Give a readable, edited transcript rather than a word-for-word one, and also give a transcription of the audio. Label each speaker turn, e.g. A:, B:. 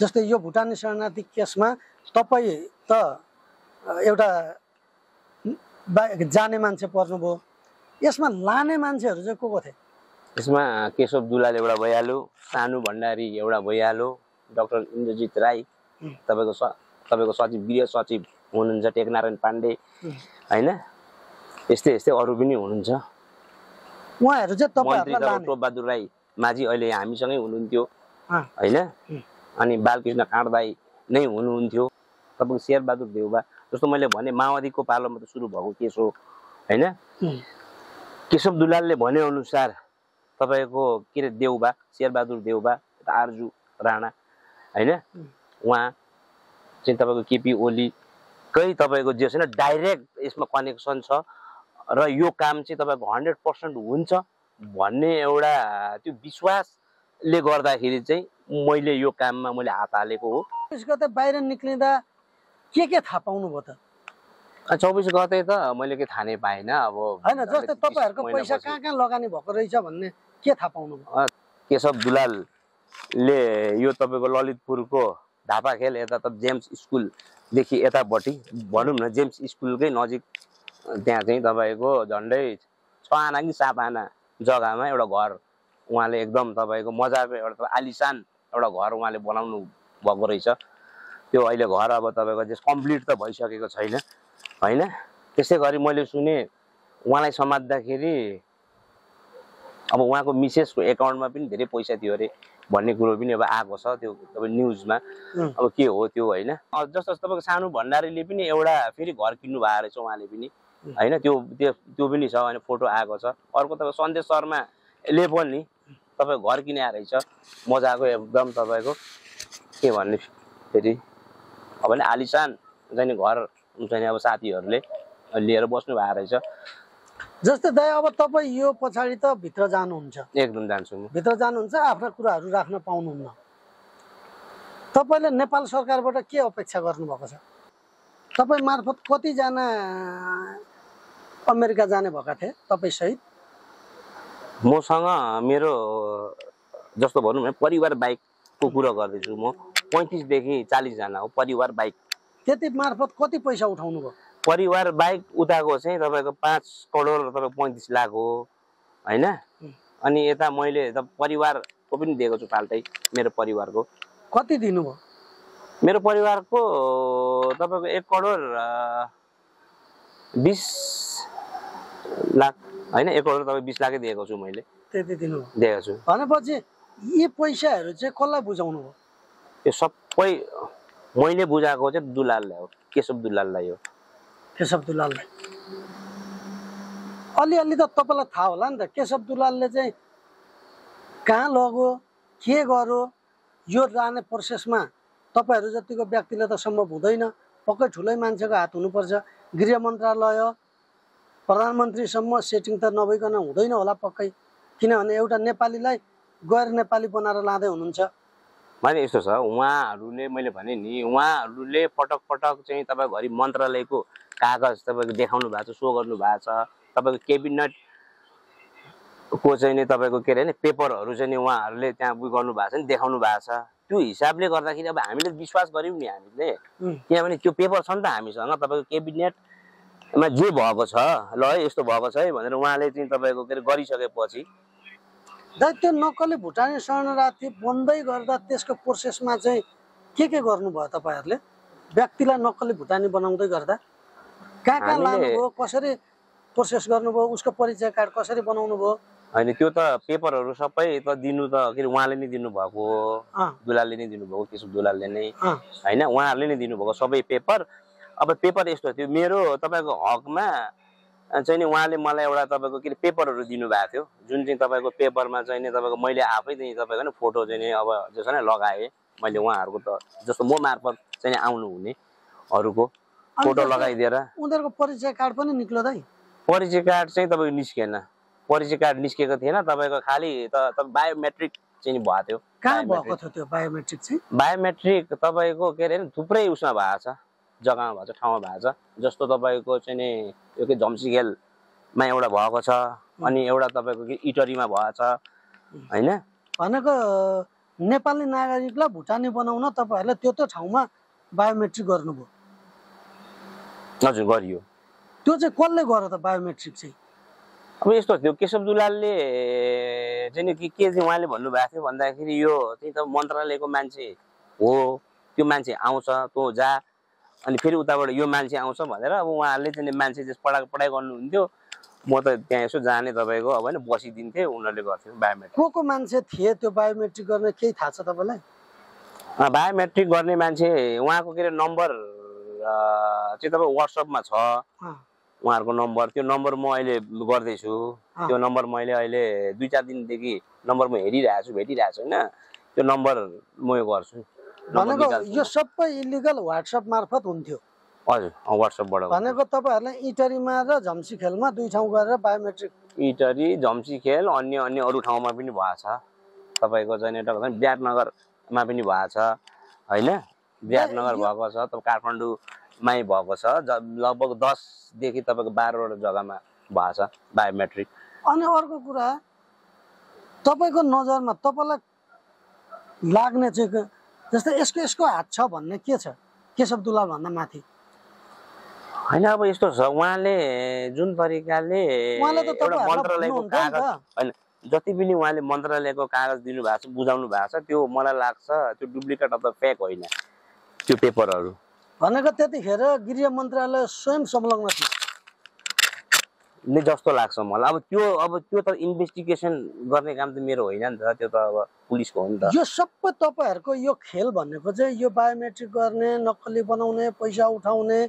A: जस्तै यो भुटानी शरणार्थी केसमा तपाईँ त एउटा जाने मान्छे पर्नुभयो, यसमा लाने मान्छेहरू चाहिँ को थिए?
B: यसमा केशव दुलाल एउटा भइहाल्यो, सानु भण्डारी एउटा भइहाल्यो, डाक्टर इन्द्रजित राई तपाईँको सचिव गृह सचिव हुनुहुन्छ टेकनारायण पाण्डे होइन, यस्तै यस्तै अरू पनि हुनुहुन्छ।
A: उहाँहरू चाहिँ
B: मन्त्री टोपबहादुर राई माझी अहिले हामीसँगै हुनुहुन्थ्यो होइन, अनि बालकृष्ण काँडदाई नै हुनुहुन्थ्यो। तपाईँको शेरबहादुर देउबा जस्तो मैले भने माओवादीको पालोमा त सुरु भएको केस हो होइन। केशव दुलालले भनेअनुसार तपाईँको के अरे देउबा, शेरबहादुर देउबा, आर्जु राणा होइन, उहाँ चाहिँ तपाईँको केपी ओलीकै तपाईँको जे छैन डाइरेक्ट यसमा कनेक्सन छ र यो काम चाहिँ तपाईँको 100% हुन्छ भन्ने एउटा त्यो विश्वासले गर्दाखेरि चाहिँ मैले यो काममा मैले हात हालेको हो।
A: 24 गते बाहिर निक्लिँदा के थाहा पाउनु भयो त?
B: 24 गते त मैले के थाहा नै पाएन। अब
A: होइन, जस्तै तपाईँहरूको पैसा कहाँ कहाँ लगानी भएको रहेछ भन्ने के थाहा पाउनु भयो?
B: केशव दुलालले यो तपाईँको ललितपुरको ढापाखेल यता त जेम्स स्कुलदेखि यतापट्टि भनौँ न, जेम्स स्कुलकै नजिक त्यहाँ चाहिँ तपाईँको झन्डै 6 आना कि 7 आना जग्गामा एउटा घर उहाँले एकदम तपाईँको मजाको एउटा आलिसान एउटा घर उहाँले बनाउनु भएको रहेछ। त्यो अहिले घर अब तपाईँको जस कम्प्लिट त भइसकेको छैन होइन। त्यसै गरी मैले सुने उहाँलाई समात्दाखेरि अब उहाँको मिसेसको एकाउन्टमा पनि धेरै पैसा थियो अरे भन्ने कुरो पनि अब आएको छ त्यो तपाईँ न्युजमा। अब के हो त्यो होइन। जस्तो तपाईँको सानु भण्डारीले पनि एउटा फेरि घर किन्नु भएको रहेछ उहाँले पनि होइन, त्यो पनि छ होइन, फोटो आएको छ। अर्को तपाईँ सन्देश शर्माले पनि तपाईँको घर किने रहेछ मजाको एकदम तपाईँको के भन्ने फेरि अब नि आलिसान चाहिँ घर हुन्छ नि, अब साथीहरूले लिएर बस्नु भएको रहेछ।
A: जस्तै दाइ अब तपाईँ यो पछाडि त भित्र जानुहुन्छ?
B: एकदम जान्छु म।
A: भित्र जानुहुन्छ, आफ्ना कुराहरू राख्न पाउनुहुन्न। तपाईँले नेपाल सरकारबाट के अपेक्षा गर्नुभएको छ? तपाईँ मार्फत कतिजना अमेरिका जाने भएका थिए तपाईँ सहित?
B: मसँग मेरो जस्तो भनौँ न परिवार बाइकको कुरा गर्दैछु म, 35 देखि 40 जना हो परिवार बाइक।
A: त्यति मार्फत कति पैसा उठाउनु भयो?
B: परिवार बाइक उताको चाहिँ तपाईँको 5 करोड तपाईँको 35 लाख हो होइन। अनि यता मैले त परिवारको पनि दिएको छु फाल्टै, मेरो परिवारको।
A: कति दिनुभयो?
B: मेरो परिवारको तपाईँको 1 करोड 20 लाख होइन, 1 करोड तपाईँ 20 लाखै दिएको छु मैले।
A: त्यति दिनुभयो?
B: दिएको छु।
A: भनेपछि यी पैसाहरू चाहिँ कसलाई बुझाउनु भयो?
B: यो सबै मैले बुझाएको चाहिँ दुलाललाई हो, केशव दुलाललाई हो।
A: केशव दुलाललाई अलिअलि त तपाईँलाई थाहा होला नि त, केशव दुलालले चाहिँ कहाँ लग्यो, के गर्यो, यो जाने प्रोसेसमा तपाईँहरू जतिको व्यक्तिले त सम्भव हुँदैन। पक्कै ठुलै मान्छेको हात हुनुपर्छ। गृह मन्त्रालय प्रधानमन्त्रीसम्म सेटिङ त नभइकन हुँदैन होला पक्कै, किनभने एउटा नेपालीलाई गैर नेपाली बनाएर लाँदै हुनुहुन्छ।
B: मैले यस्तो छ, उहाँहरूले मैले भने नि उहाँहरूले पटक पटक चाहिँ तपाईँको घरि मन्त्रालयको कागज तपाईँको देखाउनु भएको छ, सो गर्नु भएको छ। तपाईँको केबिनेटको चाहिँ नि तपाईँको के अरे नि पेपरहरू चाहिँ नि उहाँहरूले त्यहाँ उयो गर्नु भएको छ नि, देखाउनु भएको छ। त्यो हिसाबले गर्दाखेरि अब हामीले विश्वास गऱ्यौँ नि हामीले, किनभने त्यो पेपर छ नि त हामीसँग। तपाईँको केबिनेटमा जे भएको छ, ल है यस्तो भएको छ है भनेर उहाँले चाहिँ तपाईँको के अरे गरिसकेपछि
A: दाइ त्यो नक्कली भुटानी शरणार्थी बन्दै गर्दा त्यसको प्रोसेसमा चाहिँ के गर्नुभयो तपाईँहरूले? व्यक्तिलाई नक्कली भुटानी बनाउँदै गर्दा कहाँ कहाँ लानुभयो, कसरी प्रोसेस गर्नुभयो, उसको परिचय कार्ड कसरी बनाउनु भयो?
B: होइन त्यो त पेपरहरू सबै त दिनु त के अरे उहाँले नै दिनुभएको हो, दुलालले नै दिनुभएको, केशव दुलालले नै होइन, उहाँहरूले नै दिनुभएको सबै पेपर। अब पेपर यस्तो थियो मेरो तपाईँको हकमा चाहिँ नि उहाँले मलाई एउटा तपाईँको के अरे पेपरहरू दिनुभएको थियो, जुन चाहिँ तपाईँको पेपरमा चाहिँ नि तपाईँको मैले आफै चाहिँ तपाईँको नि फोटो चाहिँ नि अब जस्तो नै लगाएँ मैले उहाँहरूको त जस्तो म मार्फत चाहिँ आउनु हुने अरूको फोटो लगाइदिएर।
A: उनीहरूको परिचय कार्ड पनि निक्ल्यो दाइ?
B: परिचय कार्ड चाहिँ तपाईँको निस्केन, परिचय कार्ड निस्केको थिएन तपाईँको, खालि त बायोमेट्रिक चाहिँ भएको थियो।
A: कहाँ भएको थियो त्यो बायोमेट्रिक चाहिँ?
B: बायोमेट्रिक तपाईँको के अरे थुप्रै उसमा भएको छ, जग्गामा भएको छ, ठाउँमा भएको छ। जस्तो तपाईँको चाहिँ नि यो के जम्सीखेलमा एउटा भएको छ, अनि एउटा तपाईँको इटरीमा भएको छ होइन।
A: भनेको नेपाली नागरिकलाई भुटानी बनाउन तपाईँहरूले त्यो ठाउँमा बायोमेट्रिक गर्नुभयो।
B: हजुर गरियो।
A: त्यो चाहिँ कसले गर्यो त बायोमेट्रिक चाहिँ?
B: अब यस्तो थियो केशव दुलालले चाहिँ नि के चाहिँ उहाँले भन्नुभएको थियो भन्दाखेरि यो चाहिँ त मन्त्रालयको मान्छे हो, त्यो मान्छे आउँछ तँ जा, अनि फेरि उताबाट यो मान्छे आउँछ भनेर अब उहाँहरूले चाहिँ मान्छे चाहिँ पढाइ गर्नुहुन्थ्यो। म त त्यहाँ यसो जाने तपाईँको अब होइन बसिदिन्थेँ, उनीहरूले गर्थ्यो बायोमेट्रिक।
A: को मान्छे थिए त्यो बायोमेट्रिक गर्ने केही थाहा छ तपाईँलाई?
B: बायोमेट्रिक गर्ने मान्छे उहाँको के अरे नम्बर चाहिँ तपाईँ वाट्सएपमा छ उहाँहरूको नम्बर। त्यो नम्बर म अहिले गर्दैछु, त्यो नम्बर मैले अहिले 2-4 दिनदेखि नम्बर म हेरिरहेको छु, भेटिरहेको छु होइन, त्यो नम्बर म यो गर्छु।
A: भनेको यो सबै इलिगल वाट्सएप मार्फत हुन्थ्यो?
B: हजुर वाट्सएपबाट।
A: भनेको तपाईँहरूलाई इटरीमा र झम्सीखेलमा 2 ठाउँ गरेर बायोमेट्रिक?
B: इटरी, झम्सीखेल, अन्य अरू ठाउँमा पनि भएको छ तपाईँको चाहिँ विराटनगरमा पनि भएको छ होइन, विराटनगर भएको छ, तपाईँ काठमाडौँमै भएको छ, लगभग 10 देखि तपाईँको 12वटा जग्गामा भएको छ बायोमेट्रिक।
A: अनि अर्को कुरा तपाईँको नजरमा तपाईँलाई लाग्ने चाहिँ जस्तै यसको हात छ भन्ने के छ केशव दुलाल भन्दा माथि?
B: होइन अब यस्तो छ, उहाँले जुन तरिकाले एउटा मन्त्रालयको कागज होइन जति पनि उहाँले मन्त्रालयको कागज दिनुभएको छ, बुझाउनु भएको छ, त्यो मलाई लाग्छ त्यो डुप्लिकेट अथवा फेक होइन त्यो पेपरहरू।
A: भनेको त्यतिखेर गृह मन्त्रालय स्वयं संलग्न थियो
B: नै जस्तो लाग्छ मलाई। अब त्यो त इन्भेस्टिगेसन गर्ने काम त मेरो होइन नि त, त्यो त अब पुलिसको हो नि त।
A: यो सबै तपाईँहरूको यो खेल भनेको चाहिँ यो बायोमेट्रिक गर्ने, नक्कली बनाउने, पैसा उठाउने,